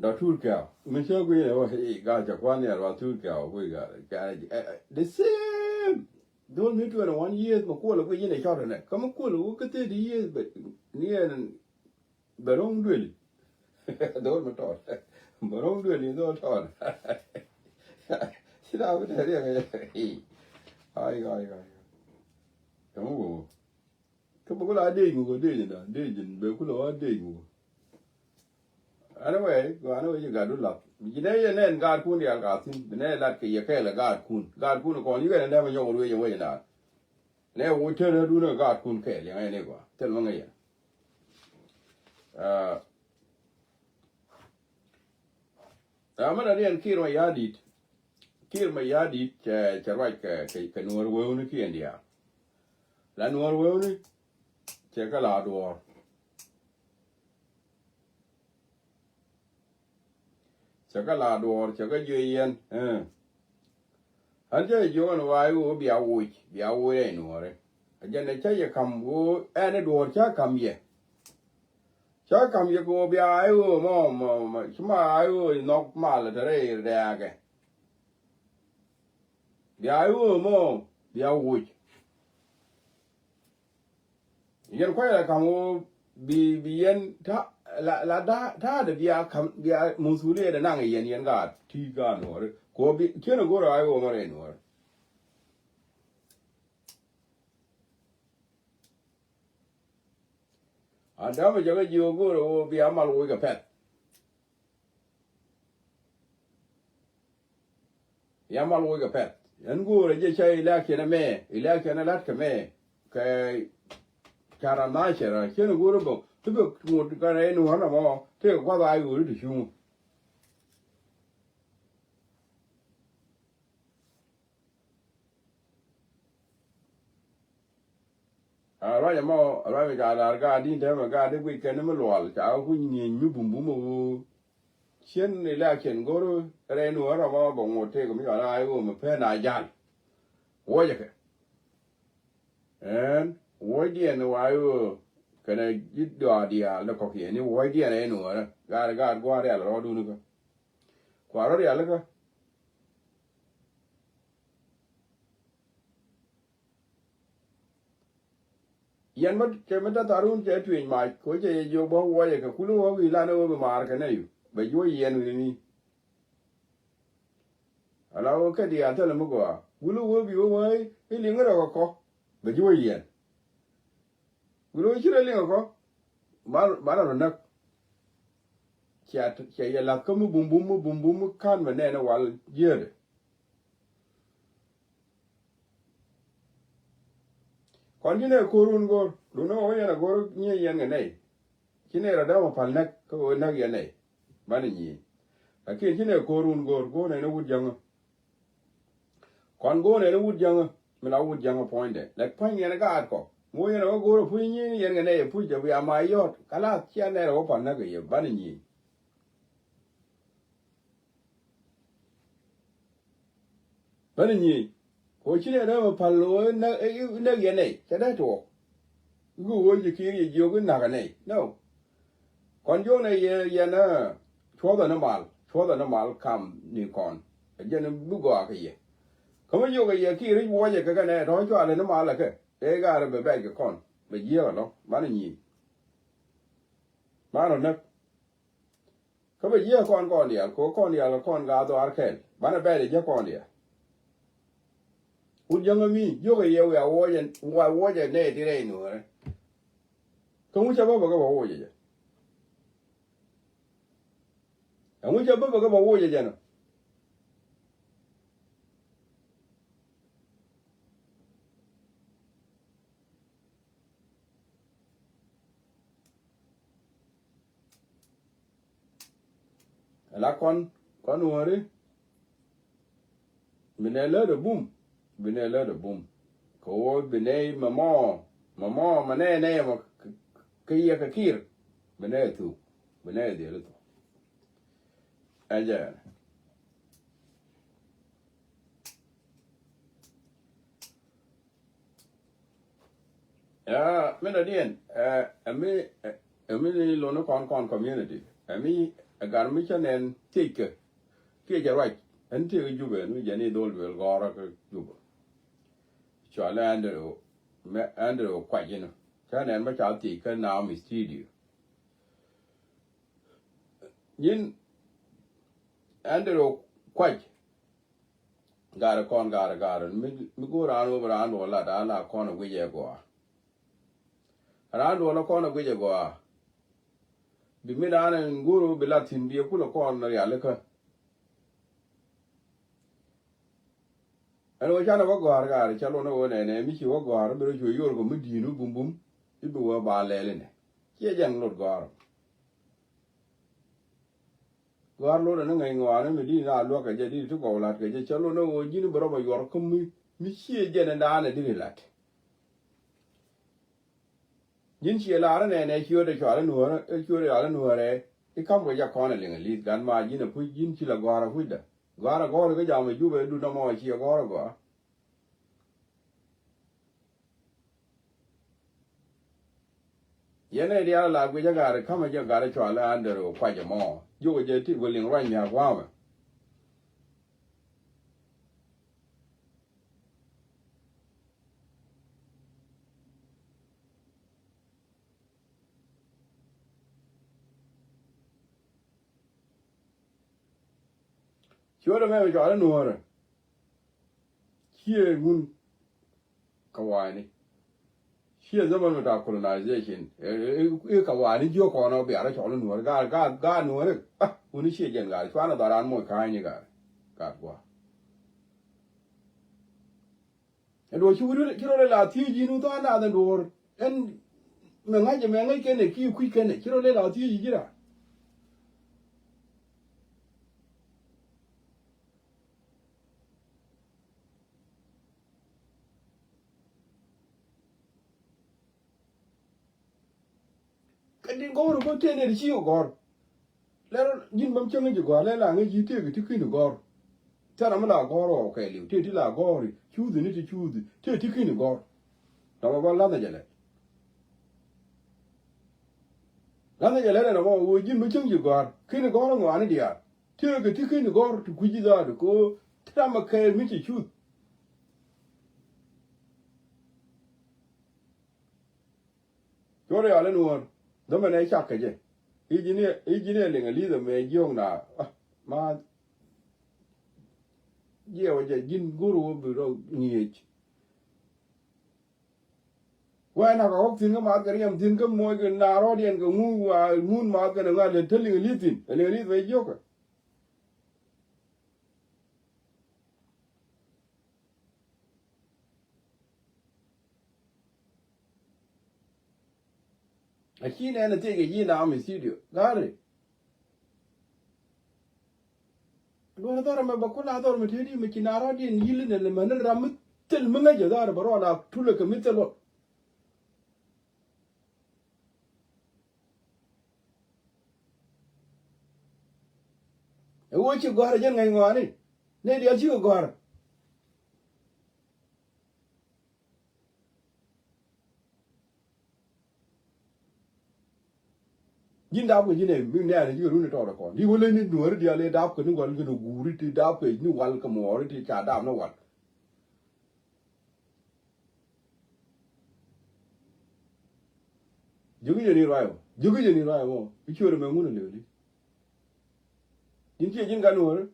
Dɔ Tuut Kɛw. Mi cä guic nɛ wä i̱ gal cɛ kuan ni a ruath Tuut Kɛw guic gal. Ɛ, ɛ, the same. Dhol mi twenty one years mɛ kuɔl a guic in a cɔt nɛ. Kä mɛ kuɔl a wä kä thirty years bɛ ni ɛn bɛ ro̱ŋ duëli. Dhol mi tɔt. Bɛ ro̱ŋ duëli dhol tɔt. Ci na bi tɛr yɛ kɛ. Ai, ai, ai. Tɔŋ wä. Kä bä kulɛ a dec muk ɔ dec inda dec in bɛ kulɛ ɣɔɔ dec muk ɔ. Anyway, gɔaa ni wec i̱ gat du lath. Bi ji̱ nɛ yɛ nɛn gaatkun diaal ka thi̱n bi nɛ lat kɛ yɛ kɛɛl ɛ gaatkun. Gaatkun kɔn yikɛ nɛ dämɛ nyɔk ruëc ɛ wec inda. Nɛ woc tɛn ɛ dun ɛ gaatkun kɛɛl yɛ ŋäc ni gɔaa thil mä ŋäc yɛ. Aa, Ɛ mɛn a riɛn Kiir Mayardit. Kiir Mayardit cɛ, cɛ ruac kɛ, kɛ, kɛ nuɔ̱ɔ̱r wewni kiɛn diaal. La nuɔ̱ɔ̱r wewni cɛ kɛ la duɔ̱ɔ̱r. Cɛ kɛ la duɔ̱ɔ̱r cɛ kɛ jiö yɛn. Ɛn cä jɛ jiök ɛn ɣöö a i̱ ɣöö bia woc, bia woc rɛy nuɔ̱ɔ̱ri. A jɛn ɛ cä yɛ ka̱m ɣöö ɛn i̱ duɔ̱ɔ̱r cä ka̱m yɛ. Cä ka̱m yɛ kɛ ɣöö bia i̱ ɣöö mɔ, mɔ, mɔ, ci ma i̱ ɣöö nhɔk mal te rɛy dɛɛkɛ. Bia i̱ ɣöö mɔ, bia woc. Yɛn kua̱c la ka̱m ɣöö bi, bi yɛn ta̱a̱, la, la ta̱a̱, ta̱a̱dɛ bia ka̱m, bia muthuliyɛt ɛ naŋ yɛn, yɛn gaat ti gaat nuɔ̱ɔ̱ri. Kɛ ɣöö bi, cien ɛ go̱r a i̱ ɣöö mɔ rɛy nuɔ̱ɔ̱ri. A dämɛ jɛ kä jiök go̱o̱rɛ ɣöö bia mal woc kɛ pɛ̈th. Bia mal woc kɛ pɛ̈th. Ɛn go̱o̱rɛ jɛ cä election ɛmɛ, election ɛ la̱t kɛ mɛ kɛ ca̱r a na̱cɛr a cien go̱o̱rɛ bä ti bɛ ŋot kɛ rɛy nuɔ̱ɔ̱r nɔmɔ tëëkɛ gua̱th a ɣööri ti cuŋ. A ruac ɛmɔ, a ruac mi ca lar gaat din tɛmɛ gaat di guic kɛn mi lual ca wä kuny ŋi̱eny mi bumbum ɛ ɣöö cien election go̱r rɛy nuɔ̱ɔ̱r ɛmɔ bɛ ŋot tëëkɛ mi cɔal a ɣöö mi pen a jal. Wuɔcɛ kɛ ɛn wuɔcdiɛn wa ɣöö kɛnɛ ji̱ dɔaar diaal dee kɔ̱kiɛn ni wuɔcdiɛn rɛy nuɔ̱ɔ̱rä gaat gaat gua̱a̱r rial rɔɔdun kä. Kua rɔ rialikä. Yɛn bä cɛ mi da̱th arun cɛ tueny mac kɛ cɛ yɛ jiök bä wuɔcɛ kɛ kul wä wi̱i̱ lan ɛ wä bi maar kɛ nɛy bɛ juɔc yɛn wi̱ni ni. Ala wä kɛ diaal thilɛ mi gɔaa wul wä bi wä wä i̱ liŋ rɛ kɛ kɔ bɛ juɔc yɛn. Wul wä ci rɛ liŋ kɛ kɔ. Banɛ rɔ näk. Cia yɛ lath kä mi bumbum mi bumbum mi ka̱n mɛ nɛɛni wal jiäätdɛ. Kɔn ci nɛ ko̱r wun go̱r dun ni ɣɔw yɛn a go̱r nyiee yɛn kɛ nɛy. Ci nɛ rɔ dämɛ pal näk kä ɣöö näk yɛn nɛy. Banɛ nyiee. Lakin ci nɛ ko̱r wun go̱r go̱r nɛni wut jäŋä. Kɔn go̱o̱r ɛn wut jäŋä mi la wut jäŋä puɔ̱nydɛ lɛ puɔ̱ny yɛn gaat kɔ. Ŋo̱o̱ yɛn ɛ wä go̱o̱r ɛ puc nyi̱i̱n yɛn kɛ nɛy ɛ puc jɛ wiaa ma yɔ̱ɔ̱t kalath ciɛ nɛr ɛ wä pal näk kɛ yɛ banɛ nyi̱i̱n. Banɛ nyi̱i̱n. Kɛ ɣöö ci nɛy dee mi pal ɣöö näk yɛn nɛy cɛ dee tuɔɔk. I̱ ɣöö ji̱ ki̱i̱r yɛ jiök i̱ na̱k ɛ nɛy. No. Kɔn jiök nɛ yɛ yɛn ɛ cuɔthɛ ni mal cuɔthɛ ni mal kam ni kɔn. Ɛ jɛn bi gɔaa kɛ yɛ. Kä mi jiök ɛ yɛ ki̱i̱r i̱ wuɔcɛ kɛ kɛ nɛ tɔ̱ cualɛ ni mal ɛ kɛ. Ëë gaarɛ bɛ bɛc kɛ kɔn bɛ jiääk ɛlɔ banɛ nyi̱i̱n. Banɛ näk. Kä bɛ jiääk kɔn kɔn diaal kɛ ɣöö kɔn diaal kɛ kɔn gaa dhɔaar kɛl banɛ bɛc ɛ jiäk kɔn diaal. Wut jäŋä mi jiök ɛ yɛ wiaa wuɔcɛ wiaa wuɔcɛ nɛy ti rɛy nuɔ̱ɔ̱rɛ. Kä ŋu cɛ bä bä kä bä wuɔcɛ jɛ. Ɛŋu cɛ bä bä kä bä wuɔcɛ jɛ nɔ. Ala kɔn kɔn wääri. Bi nɛ läätdɛ bum bi nɛ läätdɛ bum. Kɛ ɣöö bi nɛ mɛmɔ mɛmɔ mɛ nɛ nɛ mɛ kä yɛ kɛ ki̱i̱r. Bi nɛ thuk bi nɛ dhiel thuk. Ɛ jɛ. Ya mi dɔ̱diɛn ɛ mi ɛ mi ni lon ni kɔn kɔn community ɛ mi ɛ gar mi cä nɛn thiec kɛ. Thiec ɛ ruac ɛn thiec kɛ Jubɛ ni jɛ ni dhol duel gɔrä kɛ Jubɛ. Cualɛ Andrew mɛ Andrew kuac inɔ cä nɛn mɛ ca thiec kɛ Naomi studio. Nyin Andrew kuac. Garɛ kɔn garɛ garɛ mi go̱o̱r raan wä bi raan duɔl lat a la kɔn a guic ɛ gɔaa. Raan duɔl a kɔn a guic ɛ gɔaa. Bi mi raan ɛn go̱o̱r wä bi lat thi̱n bi ɛ kulɛ kɔn rialikä. Ɛn wä canɛ wä gɔ̱a̱r garɛ cä luɔn ɛ wä nɛnɛ mi ci wä gɔ̱a̱r bi rɔ cuɛ yor kɔ mi di̱i̱n wä bumbum. I̱ bi wä ba lɛl inɛ ciɛ jɛn lot gɔ̱a̱r. Gɔ̱a̱r lot ɛn ŋäc ŋɔaani mi di̱t na luäk kɛ jɛ di̱t ti gɔw la̱t kɛ jɛ cä lot ni ɣöö ji̱n bi rɔm a yuɔr kä mi mi cië jɛn ɛn daanɛ di̱t ilat. Ji̱n ciɛ la̱r ɛnɛnɛ ciööt ɛ cual inuäärä ɛ ciööt ɛ cual inuäärɛ. I̱ ka̱m kɛ jɛ kɔn ɛ liŋ ɛ li̱th gan ma ji̱n ɛ puc ji̱n ci la gɔ̱a̱r ɛ pucdä. Gɔ̱a̱r ɛ gɔ̱a̱r ɛ kä jam ɛ Jubɛ dut nɔmɔ ɛ ciɛ gɔ̱a̱r ɛ gɔaa. Yɛn ɛ diaal la guic ɛ gat ɛ ka̱mɛ jɛ gat ɛ cual ɛ Andrew kuac ɛmɔ jiök ɛ jɛ ti wä liŋ ruac nhiak gua̱a̱mɛ. Ciötdɛ mɛ mi cɔal inuɔ̱ɔ̱rä. Ciɛ ŋun kɛ wa̱a̱ni. Ciɛ zaman mi ta colonization. Ɛ, ɛ, ɛ, ɛ, ka wani jiö kɔn ɔ biarɛ cɔl nuɔr. Gaa, gaa, gaa nuɔr. Ah, wuni ciɛ jɛn gaa. Cuanɛ dhɔran moc ka̱ny gaa. Gaa gua. Ɛn duɔ̱ɔ̱r ci wut ci rɔ lɛ la thiec ji̱n wut thɔɔn dath ɛn duɔ̱ɔ̱r. Ɛn mɛ ŋa̱c ɛmɛ ŋäc kɛnɛ ki kui̱c kɛnɛ. Ci rɔ lɛ la thiec ji̱ ji̱ ra. Kɛ dit gɔ̱r ɛ bä tëë nɛy ti ci kɛ gɔ̱r. Lɛr ji̱n bäm cäŋ ji̱ gɔ̱r lɛ la ŋäc ji̱ tëëkɛ ti ki̱n gɔ̱r. Thɛr ram mi la gɔ̱r ɣɔw kɛɛliw tëë ti la gɔ̱r i̱ cuuthi ni ti cuuthi tëë ti ki̱n gɔ̱r. Tɔmɔ bä la̱thɛ jɛ lɛt. La̱thɛ jɛ lɛt ɛn ɛ bä ɣöö ji̱n bä cäŋ ji̱ gɔ̱r ki̱n gɔ̱r ŋɔaani diaal. Tëëkɛ ti ki̱n gɔ̱r ti kui̱ci dhaadu kɛ ɣöö thɛr ram ɛ kɛɛl mi ci cuuth. Cuɔt rial in wuɔ̱ɔ̱r dhɔmɛ nɛ cak kɛ jɛ. I̱ ji̱n i̱ ji̱n i̱ liŋ ɛ li̱th ɛmɛ jiɔ̱ɔ̱k na. Ah, ma jiɛɛwä jɛ ji̱n go̱r wä bi rɔ ŋi̱eec. Wɛn akɛ ɣɔk thi̱n kä math kɛ riɛm thi̱n kä muɔc kɛ na rɔɔdiɛn kɛ ŋu wa ŋun math kɛnɛ ŋuan lɛ te liŋ ɛ li̱th thi̱n ɛ liŋ ɛ li̱th mɛ jiɔ̱ɔ̱kɛ. A ci nɛn a thiec kɛ ji̱ na mi studio gari. Duɔ̱n a dhɔr mɛ bä kula dhɔr mɛ tëë di mɛ ci na rɔɔdiɛn yili nɛ lɛ mɛ ni ram mi thil mi ŋäc a dhɔr bä rɔɔd a tulɛ kɛ mi thil wä. Ɛ wä ci gɔ̱a̱r ɛ jɛn ŋäc ŋɔaani nɛ diaal cikɛ gɔ̱a̱r. Ji̱n dap kɛ ji̱n ɛ mi nɛɛr ji̱ kɛ run ɛ tɔɔt ɛ kɔn di wä leny ni nuɔ̱ɔ̱ri diaal ɛ dap kɛ ni wal kɛ ni guuri ti dap kɛ ni wal kɛ muɔɔri ti ca dap ni wal. Ji̱ ki jɛ ni ruac mɔ ji̱ ki jɛ ni ruac mɔ i̱ ciöör ɛmɛ ŋun ɛ lëëli. Ji̱n ciɛ ji̱n ka nuɔ̱ɔ̱ri.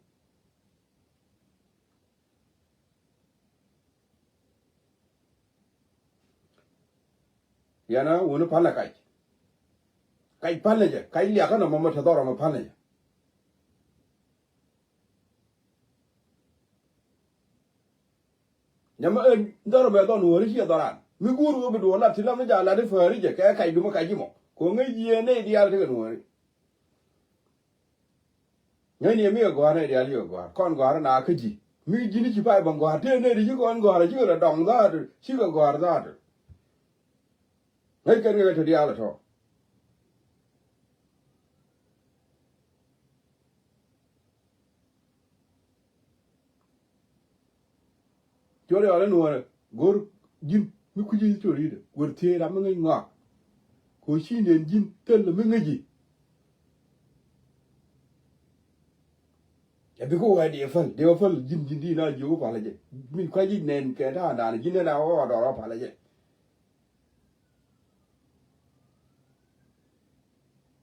Yɛn a wuni palnɛ kac. Kac palnɛ jɛ kac liakä nɔmɔ mɛ te dhɔrɔ mɛ palnɛ jɛ. Nyamɛ ɛ dhɔrɔ mɛ dhɔn wääri ciɛ dhɔran mi guur wä bi duɔ lat ti lam ni ja lat i̱ fääri jɛ kɛ kac dumä kac imɔ. Ko ŋäc jiɛ nɛy diaal tekɛ nuɔ̱ɔ̱ri. Ŋäcni mi kɛ gɔ̱a̱r nɛy diaal cikɛ gɔ̱a̱r kɔn gɔ̱a̱r na kä ji̱ mi ji̱n ci pay bä gɔ̱a̱r tëë nɛy ti ci kɔn gɔ̱a̱r cikɛ lɛ dɔŋ dhaatu cikɛ gɔ̱a̱r dhaatu. Ŋäc kɛn kɛ kɛ te diaal ɛ tɔ̱. Cɔl yɔl in wä go̱r ji̱n mi kuci cɔl yidɛ wër thiee ram mi ŋäc ŋɔak. Ko ci nɛn ji̱n thil mi ŋäci. Ɛ bi ko wä diɛ päl diɛ wä päl ji̱n ji̱n di na jiök palä jɛ. Min kuaci nɛn kɛ ta̱a̱ naan ji̱n nɛn a wä wä dɔrɔ palä jɛ.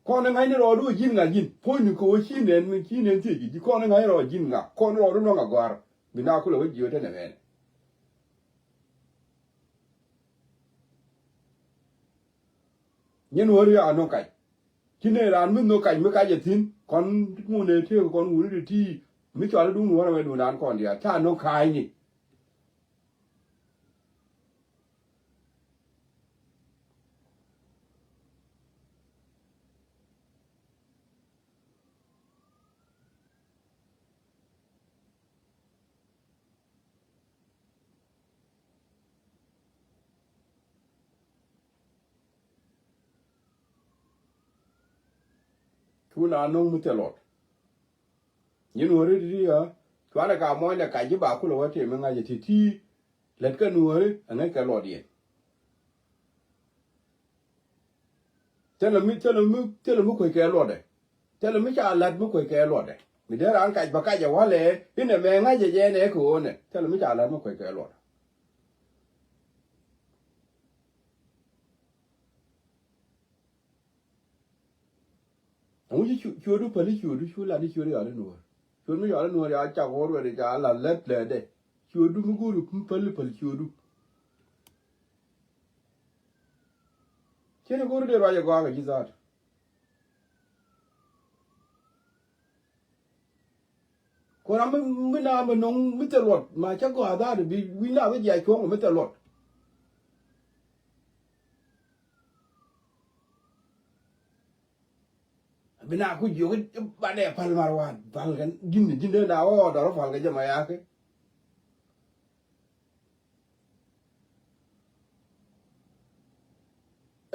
Kɔn ŋa̱cni rɔɔdu ji̱n ŋa ji̱n puɔ̱nyni kɛ wä ci nɛn mi ci nɛn thiec ji̱ kɔn ŋa̱cni rɔɔdu ji̱n ŋa kɔn rɔɔdu nɔŋ agɔ̱a̱r. Bi na kulɛ wä jiö te nɛ mɛn. Nyin wä ri a nɔŋ kac. Ci nɛn raan mi nho̱k kac mi kac a thi̱n kɔn ŋun ɛ tëëk kɔn wuni ti ti mi cɔal i̱ duŋ wä rɛ mɛ duun raan kɔn diaal ca nɔŋ ka̱a̱cni. Cu na no̱ŋ mi thil luɔt. Nyin wä ri ti ti ɣä cuanɛ ka muɔ̱nydɛ kac ji̱ ba kulɛ wä tëë mi ŋa̱c ɛ ti ti. Lät kɛ nuääri ɛ ŋäc kɛ luɔt yɛn. Thilɛ mi thilɛ mi thilɛ mi kuec kɛ luɔtdɛ. Thilɛ mi ca la̱t mi kuec kɛ luɔtdɛ. Mi dee raan kac bä kac ɛ walɛ inɛ mɛ ŋa̱c ɛ jɛ nɛ kɛ ɣöö nɛ thilɛ mi ca la̱t mi kuec kɛ luɔtdɛ. Ɛŋu ci cu- cuɔdu päli cuɔdu cu lat i̱ cuɔdu yɔal i̱ nuɔɔr. Cuɔdu mi yɔal i̱ nuɔɔr ya cak ɣɔr wɛt i̱ ca lat lät lɛɛtdɛ. Cuɔdu mi go̱o̱ri päli päl cuɔdu. Kɛn go̱o̱ri dee ruac ɛ gɔaa kɛ ji̱ thaat. Ku ram mi, mi na mi no̱ŋ mi thil luɔt ma cä gɔaa thaat bi wi̱i̱ na bi jiac cuɔ̱ŋ mi thil luɔt. Bi na ku jiök banɛ pal mar waat pal kɛ ji̱n ji̱n dee na wä ɣɔɔdɔr pal kɛ jɛ ma yakä.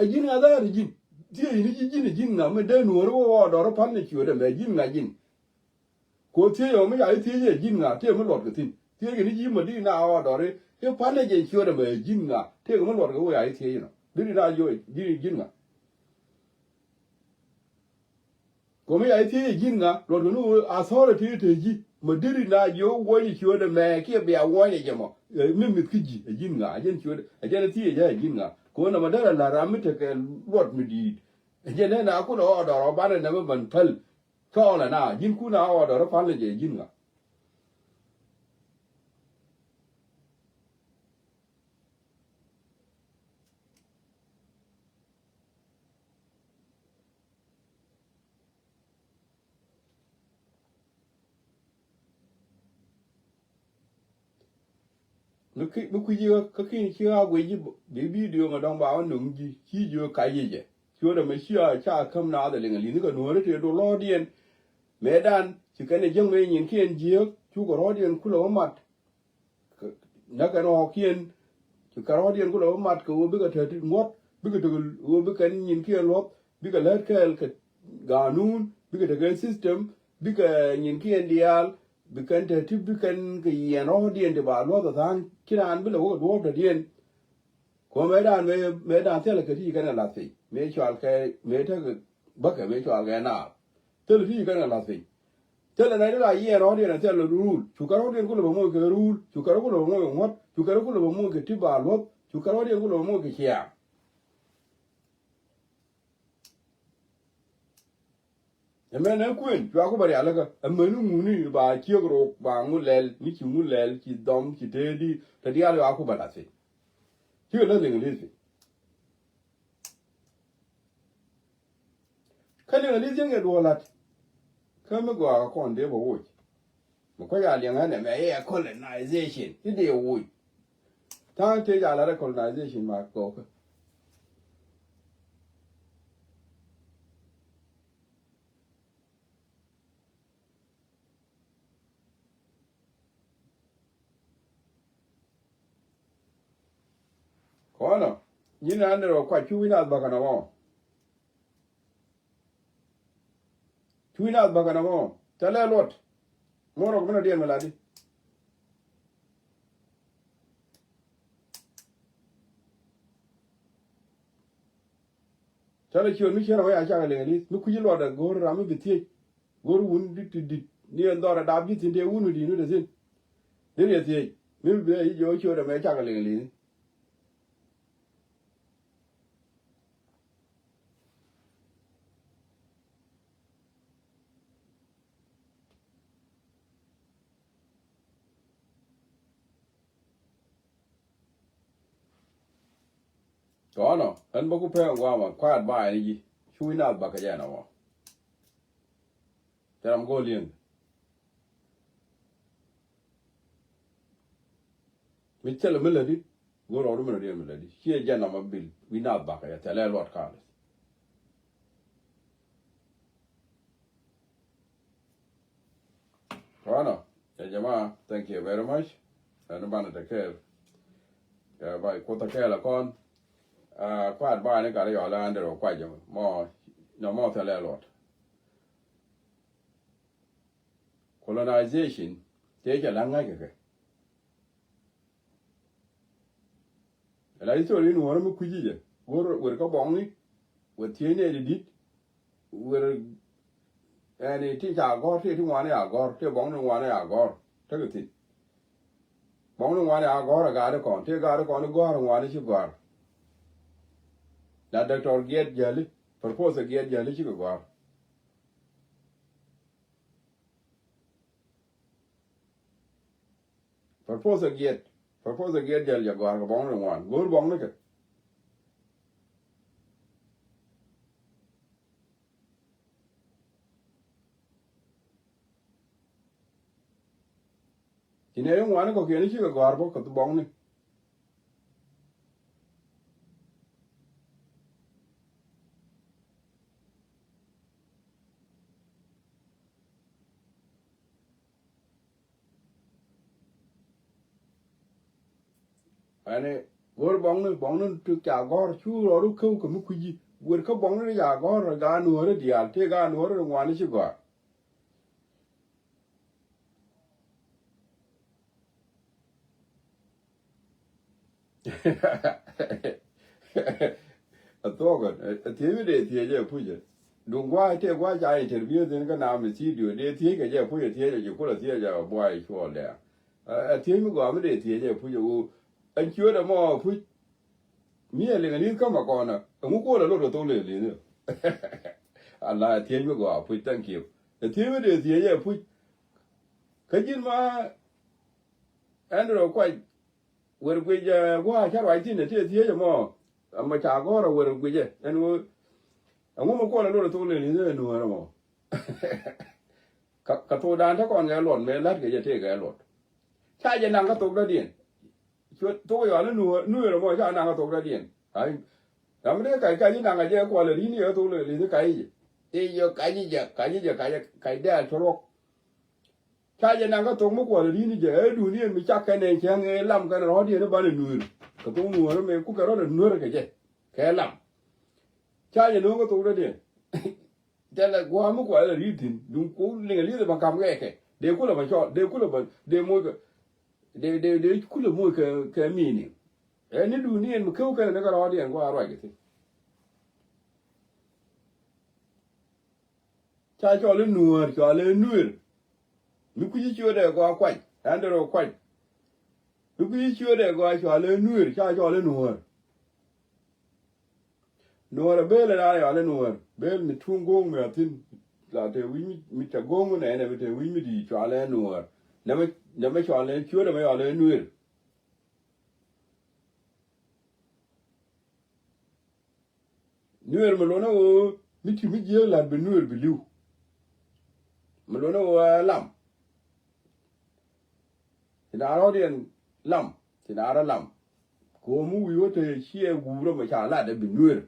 Ɛ ji̱n ŋa dhaar ɛ ji̱n thiee ji̱n ji̱ ji̱n ɛ ji̱n ŋa mi dee nuɔ̱ɔ̱ri wä ɣɔɔdɔr pal ni ciötdɛ mɛ ji̱n ŋa ji̱n. Ko thiec ɔ mi ca i̱ thiec ɛ ji̱n ŋa tëë mi luɔt kɛ thi̱n thiec kɛ ni ji̱ ma di̱t na ɣɔɔdɔr i̱ pal ni jɛ ciötdɛ mɛ ji̱n ŋa tëë kɛ mi luɔt kɛ wä ca i̱ thiec inɔ di̱t na ji̱ ji̱n ŋa. Kɔmi ya i̱ thiec i̱ ji̱n ŋa luɔt kɛ ni ɣöö authority i̱ te ji̱ ma deri na ji̱ ɣöö wuɔ̱ny i̱ ciötdɛ mɛ kiɛ bia wuɔ̱ny i̱ jɛ mɔ. Mi mith kä ji̱ ɛ ji̱n ŋa ɛ jɛn ciötdɛ ɛ jɛn i̱ thiec ɛ ji̱n ŋa. Kɛ ɣöö nɔmɔ derɛ la̱t ram mi tekɛ luɔt mi di̱i̱t ɛ jɛn nɛn a kun ɛ ɣɔɔdɔr ɔ banɛ nɛmɛ ban päl. Cɔɔl ɛ na ji̱n kun a ɣɔɔdɔr ɔ pal ni jɛ ɛ ji̱n ŋa. Mi kui̱ci kä ki̱n ci ɣaak wec ji̱ bi bidio ŋa dɔ̱ŋ ba wä no̱ŋ ji̱ ci jiök kac yic ɛ. Ciöt ɛmɛ ci a ca käm naath ɛ liŋ ɛ li̱nh kɛ nuɔ̱ɔ̱ri tëë dol rɔ̱ɔ̱diɛn. Mëëdan ci kɛn ɛ jiäk mëë nyinkiɛn jiääk cukɛ rɔ̱ɔ̱diɛn kulɛ wä mat. Näk kɛn ɣɔ̱kiɛn ci kɛ rɔ̱ɔ̱diɛn kulɛ wä mat kɛ ɣöö bikɛ te ti ŋuɔ̱t bikɛ te ɣöö bikɛ nyinkiɛn luɔ̱th bikɛ lät kɛɛl kɛ ganun bikɛ te kɛ system bikɛ nyinkiɛn diaal bikɛn te ti bikɛn kɛ yiɛn rɔ̱ɔ̱diɛn ti ba luɔ̱th ɛ tha̱a̱ŋ ci raan bi lɛ wä kɛ duɔ̱ɔ̱p dɔ̱diɛn. Kɛ ɣöö mëëdan mëë mëëdan thilɛ kɛ ti ci kɛn kɛ lath piny mëë cɔal kɛ mëë tekɛ bäkɛ mëë cɔal kɛ naath. Thilɛ ti ci kɛn kɛ lath piny. Thilɛ nɛy ti la yiɛɛn rɔ̱ɔ̱diɛn ɛ thilɛ rule. Cu kɛ rɔ̱ɔ̱diɛn kulɛ bɛ moc kɛ rule. Cu kɛ rɔ̱ kulɛ bɛ moc kɛ ŋuɔ̱t. Cu kɛ rɔ̱ kulɛ bɛ moc kɛ ti ba luɔ̱th. Cu kɛ rɔ̱ɔ̱diɛn kulɛ bɛ moc kɛ ciaaŋ. Ɛmɛn ɛ kuën cua ku bɛ rialikä. Ɛmɛn ni ŋuni ba ciek rok ba ŋu lɛl ni ci ŋu lɛl ci dhɔm ci teedi te diaal cua ku bɛ lath piny. Cikɛ lä liŋ li̱th piny. Kä liŋ a li̱th cieŋ kɛ duɔ̱ɔ̱r la̱t. Kä mi gɔaa kɛ kɔn dee bɛ woc. Mi kɔc a liɛŋ ɣän ɛmɛ iɛ colonization i̱ dee woc. Tha̱a̱ŋ tëë ca la̱t ɛ colonization ma gɔɔkä. Kɔnɔ nyin an rɔ kuac cu wi̱n ath bäkɛ nɔmɔ. Cu wi̱n ath bäkɛ nɔmɔ. Thilɛ luɔt. Muɔ̱n rɔ kɛ mi nɔ diɛn mi latdi. Thilɛ ciöt mi cien rɔ wä ya cakɛ liŋ li̱th mi kui̱ci luɔt ɛ go̱o̱r ram mi bi thiec. Go̱r wun dit ti dit ni ɛn dhɔr ɛ dap ji̱ thi̱n tëë wun mi di̱i̱t ni te thi̱n. Ni riɛ thiec mi bi bia i̱ jiɔ ciöt ɛmɛ cakɛ liŋ li̱ni. Kɔnɔ ɛn bä ku pɛn guamä kuat ba ɛn ji̱ cu wi̱n nath bä kɛ jɛ ɛn ɛmɔ. Cɛ ram go̱o̱l yɛn mi thilɛ mi lätdi. Go̱o̱r rɔɔdu mi lätdi mi lätdi ciɛ jɛ nɔmɔ bil wi̱n nath bä kɛ jɛ thilɛ luɔt ka̱a̱l. Kɔnɔ, ya jama, thank you very much. Ɛn banɛ te kɛɛl. Kɛ ba kuoth te kɛɛl ɛ kɔn. Kuat ba ni gat yɔl ɛn derɛ kuac jɛ mɔ nɔ mɔ thilɛ luɔt. Colonization tëë cɛ la̱ŋ ŋa̱c kɛ kɛ. Ala history in wärä mi kui̱ci jɛ go̱r wer kä bɔŋni. Wer thiecni ɛ di di̱t wer ɛni ti ca gɔ̱r ti ti ŋuani a gɔ̱r ti bɔŋni ŋuani a gɔ̱r. Tekɛ thi̱n bɔŋni ŋuani a gɔ̱r a gaari kɔn ti gaari kɔn i̱ gɔ̱r ŋuani ci gɔ̱r. La doctor Giɛt Jäli, Professor Giɛt Jäli cikɛ gɔ̱r. Professor Giɛt, Professor Giɛt Jäli jɛ gɔ̱a̱r kɛ bɔŋni ŋuan go̱o̱r bɔŋni kɛ. Inɛ ri ŋuani kɔkiɛn cikɛ gɔ̱a̱r bä kɛ bɔŋni. Ɛn go̱r bɔŋni, bɔŋni ti ca gɔ̱r cu rɔɔdu käw kɛ mi kui̱ci. Wer kä bɔŋni ti ca gɔ̱r gaa nuɔ̱ɔ̱ri diaal tëë gaa nuɔ̱ɔ̱ri ri ŋuani ci gɔ̱a̱r. A thuɔ̱kɛ a thiec mi dee thiec ɛ pucɛ. Duŋ gua̱a̱c tëë gua̱a̱c ca interview thi̱n kä na mi thiec diö dee thiec kɛ jɛ pucɛ thiec ɛ ji̱ kulɛ thiec ɛ buay cuɔl dɛɛ. A thiec mi gɔaa mi dee thiec ɛ pucɛ ɣöö ɛn ciötdɛ mɔ puc. Mi ɛ liŋ ɛ li̱th kä ma kɔnä ɛŋu kuɔl ɛ lot kɛ thok lëë li̱th. Ala ɛ thiec mi gɔaa puc, thank you. Ɛ thiec mi dee thiec ɛ puc. Kä ji̱n ma Andrew Kuac wer guic ɛ gua̱a̱ ca ruac thi̱n ɛ ti ɛ thiec ɛmɔ. Ɛmɔ ca gɔ̱r ɛ wer guic ɛ ɛn ɣöö ɛŋu mi kuɔl ɛ lot ɛ thok lëë li̱th ɛ nuɔ̱ɔ̱r ɛmɔ. Kä, kä thokdan te kɔn kɛ luɔt mëë la̱t kɛ jɛ tëëkɛ luɔt. Ca jɛ naŋ kä thok dɔ̱diɛn. Cuɛ thok yɔal i̱ nuëër, nuëër ɛmɔ ca naŋ kä thok dɔ̱diɛn. Ay. Ram mi dee kac kac i̱ naŋ kä jɛ kuɔl ɛ ri̱n yɛ thok lɛ li̱th kac i̱ jɛ. I̱ yɛ kac i̱ jɛ, kac i̱ jɛ, kac, kac dɛɛl tuɔ̱rɔk. Ca jɛ naŋ kä thok mi kuɔl ɛ ri̱n i̱ jɛ. Ɛ duuniɛn mi cak kɛn ɛ cäŋ ɛ lam kɛn rɔ̱diɛn i̱ banɛ nuëër. Kä thok nuëër mi kukɛ rɔ̱dɛ nuëër kɛ jɛ. Kɛ lam. Ca jɛ no̱o̱ŋ kä thok dɔ̱diɛn. Thilɛ gua̱a̱ mi kualɛ ri̱t thi̱n duŋ ku liŋɛ li̱th ba kam kɛ kɛ dee kulɛ ba cɔl dee kulɛ ba dee moc kɛ dee dee dee kulɛ moc kɛ kɛ meaning. Ɛ ni duuniɛn mi käw kɛn ni kɛ rɔɔdiɛn gua̱a̱ ruac kɛ thi̱n. Ca cɔl i̱ nuäär cɔal i̱ nuëër. Mi kui̱ci ciötdɛ gɔaa kuac ɛn dee rɔ kuac. Mi kui̱ci ciötdɛ gɔaa cɔal i̱ nuëër ca cɔl i̱ nuäär. Nuɔɔr ɛ bel ɛ raan yɔal i̱ nuɔɔr bel mi tuŋ go̱o̱ŋ mi a thi̱n. La te wi̱c mi, mi te go̱o̱ŋ nɛɛnɛ mi te wi̱c mi di̱i̱t cɔal ɛ nuɔɔr. Nɛmɛ, nɛmɛ cɔal ɛ ciöt ɛmɛ yɔal ɛ nuëër. Nuëër mi luɔnɛ ɣöö mi ti mi jiääk la̱t bi nuëër bi li̱w. Mi luɔnɛ ɣöö ɛ lam. Ci na rɔ̱diɛn lam, ci na rɔ lam. Ko̱o̱m mi wi̱i̱ wä te ciɛ guurä mɛ ca lat ɛ bi nuëër.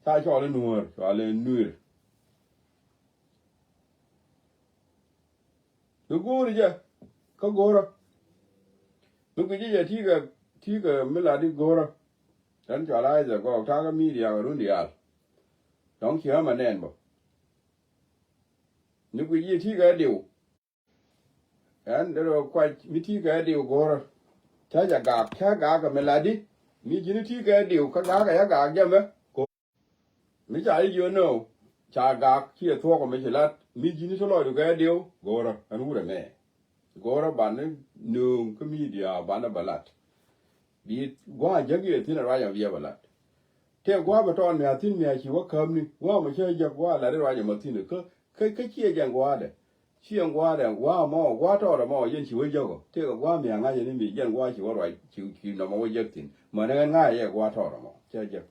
Ca cɔl i̱ nuëër, cɔal i̱ nuëër. Bi go̱o̱ri jɛ kä go̱o̱rä. Mi guici jɛ ti̱i̱ kɛ, ti̱i̱ kɛ mi lat i̱ go̱o̱rä. Ɛn cɔal a i̱ dhɛ gɔɔk ta̱a̱ kä mi̱i̱ diaal kɛ run diaal. Dɔ̱ŋ ci ɣä mɛ nɛn bä. Mi guici jɛ ti̱i̱ kɛ diw. Ɛn dee rɔ kuac mi ti̱i̱ kɛ diw go̱o̱rä. Cä jɛ gaak, cä gaak kɛ mi lat di. Mi ji̱n ti̱i̱ kɛ diw kä gaak kɛ yä gaak jɛ mɛ. Mi ca ji̱ jiö nöö ca gak ciɛ thuɔk mi ci lat mi ji̱n ci lɔcdu kɛ diw go̱o̱rä ɛn wurɛ mɛ. Go̱o̱rä banɛ nööŋ kä mi diaal banɛ bɛ lat. Bi gua̱a̱ jäk yɛ thi̱n ɛ ruac ɛ biɛ bɛ lat. Tëë gua̱a̱ bɛ tɔɔn mi a thi̱n mi a ci wä kämni gua̱a̱ mɛ cä jäk gua̱a̱ lat ɛ ruac ɛmɔ thi̱n kä kä kä ciɛ jɛn gua̱a̱dɛ. Ciɛ gua̱a̱dɛ gua̱a̱ mɔ gua̱a̱ tɔɔrɛ mɔ yɛn ci wä jäk ɔ tëë kɛ gua̱a̱ mi a ŋa̱c ɛn mi jɛn gua̱a̱ ci wä ruac ci ci nɔmɔ wä jäk thi̱n mɛ ni ɣän ŋa̱c ɛ yɛ gua̱a̱ tɔɔrɛ mɔ cä jäk.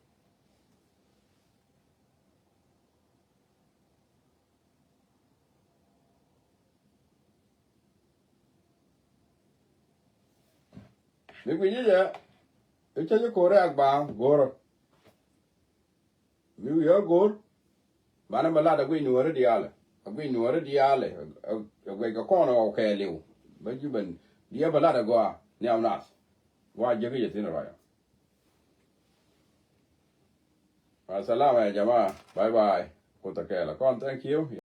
Mi guic i̱ jɛ i̱ cä ji̱ ko̱r rɛ̈k baaŋ go̱rä. Mi wi̱i̱ ɣä go̱r banɛ bɛ lat a guic nuɔ̱ɔ̱ri diaalɛ a guic nuɔ̱ɔ̱ri diaalɛ. A guic kɛ kɔn ɣɔw kɛɛliw bä ji̱ ben diɛ bɛ lat a gɔaa nhiam nath. Wa jiäk i̱ jɛ thi̱n rɔyɔ. Asalama ya jamaa. Bye bye. Kuth a kɛɛl a kɔn, thank you.